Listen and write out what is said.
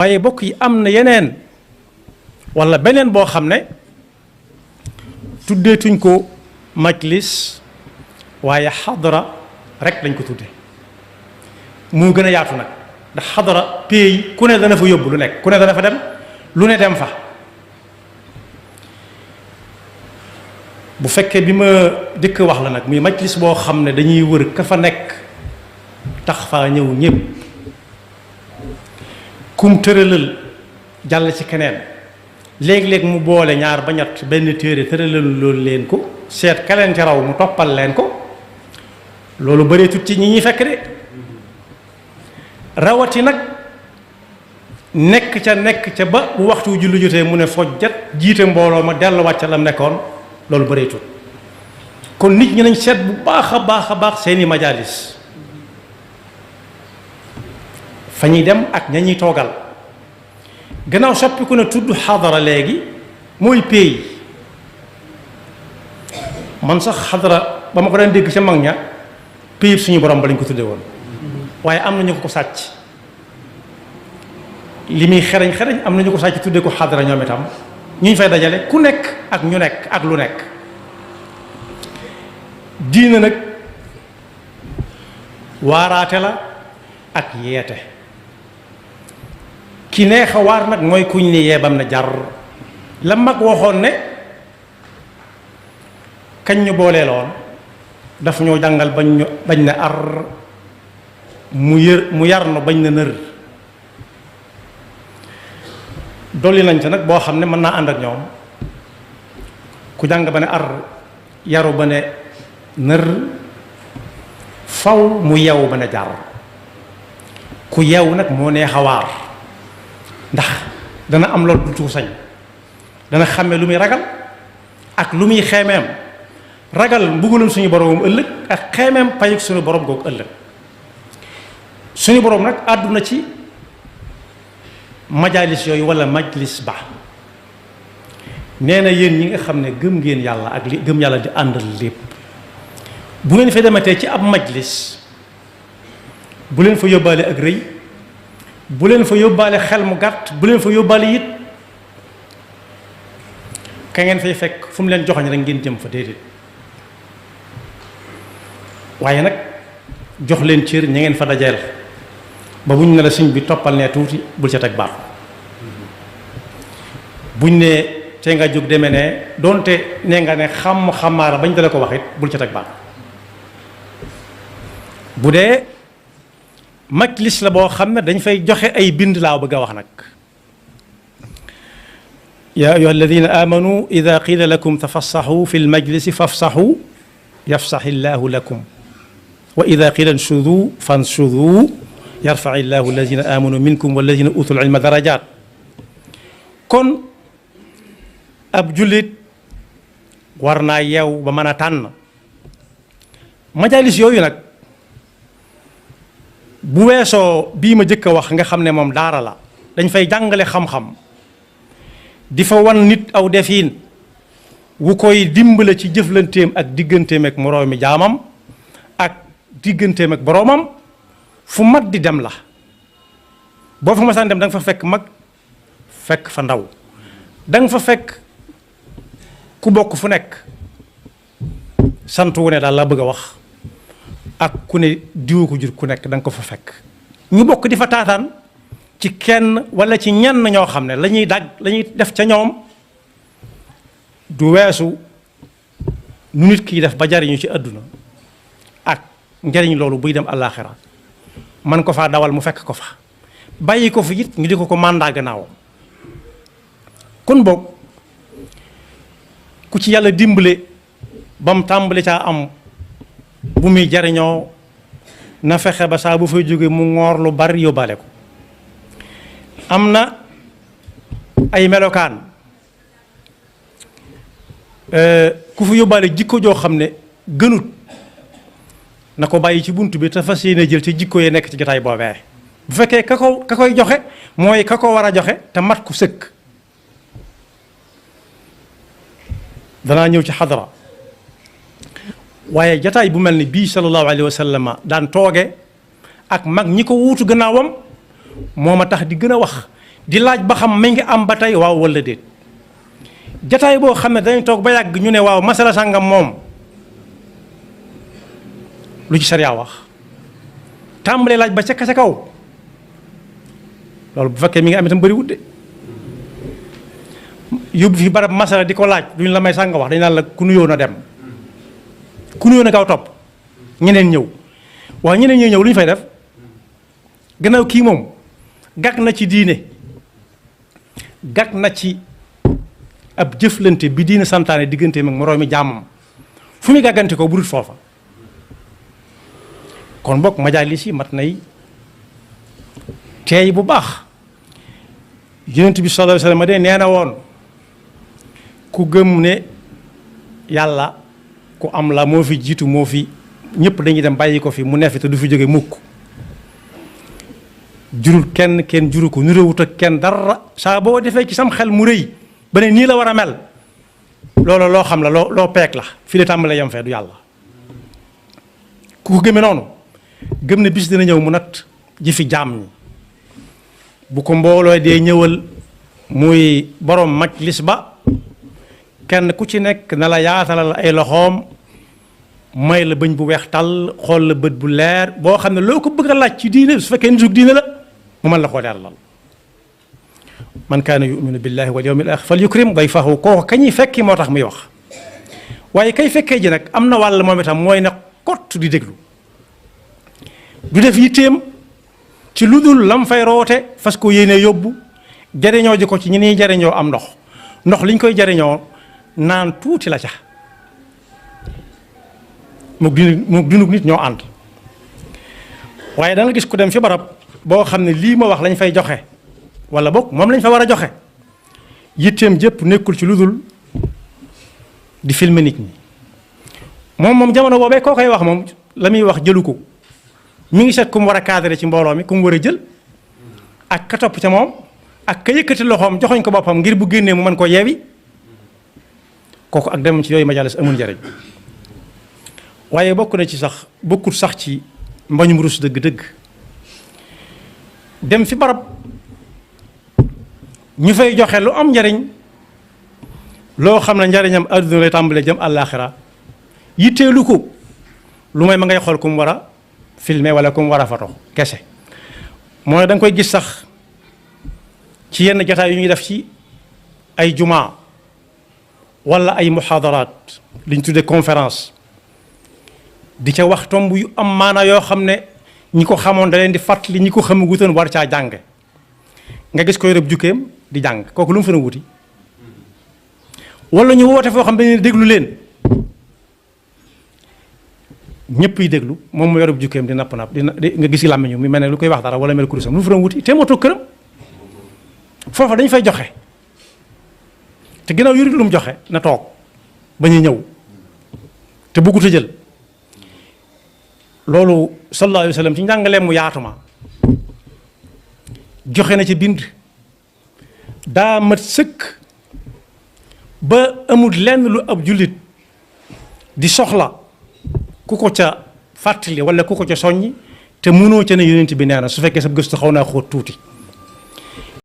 waaye bokk yi am na yeneen wala beneen boo xam ne tuddeetuñ ko majlis waaye xadara rek lañ ko tudde moo gën a yaatu nag ndax xadara pays ku ne dana fa yóbbu lu nekk ku ne dana fa dem lu ne dem fa bu fekkee bi ma dëkk wax la nag muy majlis boo xam ne dañuy wër ka fa nekk tax faa ñëw ñépp kum tëralal jàll ci keneen léeg-léeg mu boole ñaar ba ñett benn téere tëralal loolu leen ko seet ka leen ci raw mu toppal leen ko loolu bëree tut ci ñi ñuy fekk de rawati nag nekk ca ba bu waxtu julli jotee mu ne fojjat jiite mbooloo ma delluwaat ca lam nekkoon loolu bëree tut kon nit ñi nañ seet bu baax a baax seeni majalis fa ñuy dem ak ña ñuy toogal gannaaw soppiku na tudd xadara léegi mooy pays man sax xadara ba ma ko daan dégg ca mag ña pays suñu borom ba lañ ko tudde woon waaye am na ñu ko sàcc li muy xereñ am na ñu ko sàcc tudde ko xadara ñoom itam ñu fay dajale ku nekk ak ñu nekk ak lu nekk diina nag waaraate la ak yeete ki neex a waar nag mooy kuñ ni yeebam na jar la mag waxoon ne kañ ñu booleeloon daf ñoo jàngal bañ ne ar mu yar no bañ na nër dolli nañ ca nag boo xam ne mën naa ànd ak ñoom ku jàng ba ne ar yaru ba ne nër faw mu yew ba ne jar ku yew nag moo neex a waar ndax dana am loolu du tuusañ dana xàmme lu muy ragal ak lu muy xeemeem ragal mbugalum suñu boroomam ëllëg ak xeemeem payuk suñu borom googu ëllëg suñu borom nag àdduna ci majalis yooyu wala majlis ba nee na yéen ñi nga xam ne gëm ngeen yàlla ak li gëm yàlla di àndal lépp bu ngeen fa dematee ci ab majlis bu leen fa yóbbaale ak rëy bu leen fa yóbbaale xel mu gàtt bu leen fa yóbbaale it ka ngeen fay fekk fu mu leen joxoñ rek ngeen jëm fa déedéet waaye nag jox leen cër ña ngeen fa dajeel ba buñ ne la sëñ bi toppal nee tuuti bul ca teg baat buñ ne te nga jóg demee ne doonte nee nga ne xamaara bañ dale ko wax it bul ca teg baat bu dee majlis la boo xam ne dañ fay joxe ay bind laa bëgg a wax nag yaa ayyuha alladina amanu ida qila lakum tafassaxu fi lmajlisi fafsaxu yafsaxi llahu lakum wa ida qila nshudu fanshudu yarfaci llahu alladina amanu minkum walladina utul ilma darajat kon ab jullit war naa yeew ba mën a tànn majalis yooyu nag bu weesoo bii ma jëkk a wax nga xam ne moom daara la dañ fay jàngale xam-xam di fa wan nit aw defiin wu koy dimbale ci jëflanteem ak digganteem ak moroomi jaamam ak digganteem ak boroomam fu mag di dem la boo fa masaan dem da nga fa fekk mag fekk fa ndaw da nga fa fekk ku bokk fu nekk sant wu ne daal la bëgg a wax ak ku ne diwu ko jur ku nekk da nga ko fa fekk ñu bokk di fa taataan ci kenn wala ci ñenn ñoo xam ne la ñuy def ca ñoom du weesu nu nit kiy def ba jariñu ci àdduna ak njariñ loolu buy dem àllaaxira man ko faa dawal mu fekk ko fa bàyyi ko fi it ñu di ko màndaa gannaaw kon boog ku ci yàlla dimbale ba mu tàmbali caa am bu muy jariñoo na fexe ba saa bu fay jóge mu ngoor lu bari yóbbaale ko am na ay melokaan ku fi yóbbaale jikko joo xam ne gënut na ko bàyyi ci bunt bi te fas yéene jël ci jikko yi nekk ci jotaay boobee bu fekkee ka koy joxe mooy ka ko war a joxe te mat ku sëkk danaa ñëw ci xadara waaye jataay bu mel ni bii sallallahu alayhi wa sallam daan tooge ak mag ñi ko wuutu gannaawam moo ma tax di gën a wax di laaj ba xam mi ngi am ba tey waaw wala déet jataay boo xam ne dañu toog ba yàgg ñu ne waaw masala sàngam moom lu ci sariya wax tàmbalee laaj ba ca kaw loolu bu fekkee mi ngi am itam bëri wut de yóbbu fi barab masala di ko laaj duñ la may sànga wax dañ naan la ku nuyoo na dem ku nuyoo na gaaw topp ñeneen ñëw waaw ñeneen ñëw lu ñu fay def gannaaw kii moom gàgg na ci diine gàgg na ci ab jëflante bi diine santaane diggante mag moroomi jàmmam fu muy gàggante ko bu dul foofa kon bokk majaalis yi mat nay teey bu baax yonent bi sallallahu alayhi wasallam de nee na woon ku gëm ne yàlla ku am la moo fi jiitu moo fi ñëpp dañuy dem bàyyi ko fi mu neefi te du fi jóge mukk jurul kenn juru ko nuréwut ak kenn dara saa boo defee ci sam xel mu rëy ba ne nii la war a mel loolu loo xam la loo peeg la fi la tàmbalee yam fee du yàlla ku ko gëmee noonu gëm ne bis dina ñëw mu nat ji fi jaam ñi bu ko mbooloo dee ñëwal muy borom majlis ba kenn ku ci nekk na la yaatalal ay loxoom may la bëñ bu weex tàll xool la bët bu leer boo xam ne loo ko bëgg a laaj ci diine su fekkee nitug diine la mu mën la koo leeralal man kaana yuminu billahi wal yawmil axir fal yukrim dayfahu kooku kañuy fekki moo tax muy wax waaye kay fekkee ji nag am na wàll moom itam mooy ne kott di déglu du def yitteem ci lu dul lam fay roote fas ko yéene yóbbu jariñoo ji ko ci ñi niy jariñoo am ndox liñ koy jariñoo naan tuuti la ca mook dunug nit ñoo ànd waaye da nga gis ku dem fi barab boo xam ne lii ma wax lañ fay joxe wala boog moom lañ fa war a joxe yitteem jëpp nekkul ci lu dul di filmer nit ñi moom jamono boobee koo koy wax moom la muy wax jëlu ko mi ngi seet ku mu war a cadré ci mbooloo mi ku mu war a jël ak ka topp ca moom ak ka yëkkati loxoom joxoñ ko boppam ngir bu génnee mu mën ko yeewi kooku ak dem ci yooyu majalis amul njariñ waaye bokk na ci sax bokkut sax ci mbañum rus dëgg-dëgg dem fi barab ñu fay joxe lu am njariñ loo xam ne njariñam àdduna lay tàmbalee jëm àllaaxira yitteelu ko lu may ma ngay xool ku mu war a filmer wala ku mu war a foto kese mooy da nga koy gis sax ci yenn jotaay yu ñuy def ci ay jumaa wala ay muhaadaraat li ñu tuddee conférence di ca wax tomb yu am maana yoo xam ne ñi ko xamoon da leen di fàttali ñi ko xamagutoon war caa jàng nga gis ko yore jukkeem di jàng kooku lu mu fa wuti wala ñu woote foo xam dañu ne déglu leen ñëpp yi déglu moom mu yore jukkeem di napp nga gis làmmiñu mi mel ne lu koy wax dara wala mel kurusam lu mu fa wuti te moo toog këram foofa dañu fay joxe te ginnaaw yurut lu mu joxe na toog ba ñu ñëw te bëggut a jël loolu sallallahu alayhi wa sallam ci njàngaleem mu yaatuma joxe na ci bind daa mat sëkk ba amul lenn lu ab jullit di soxla ku ko ca fàttali wala ku ko ca soññi te mënoo ca ne yonent bi nee na su fekkee sa gëstu xaw naa xóot tuuti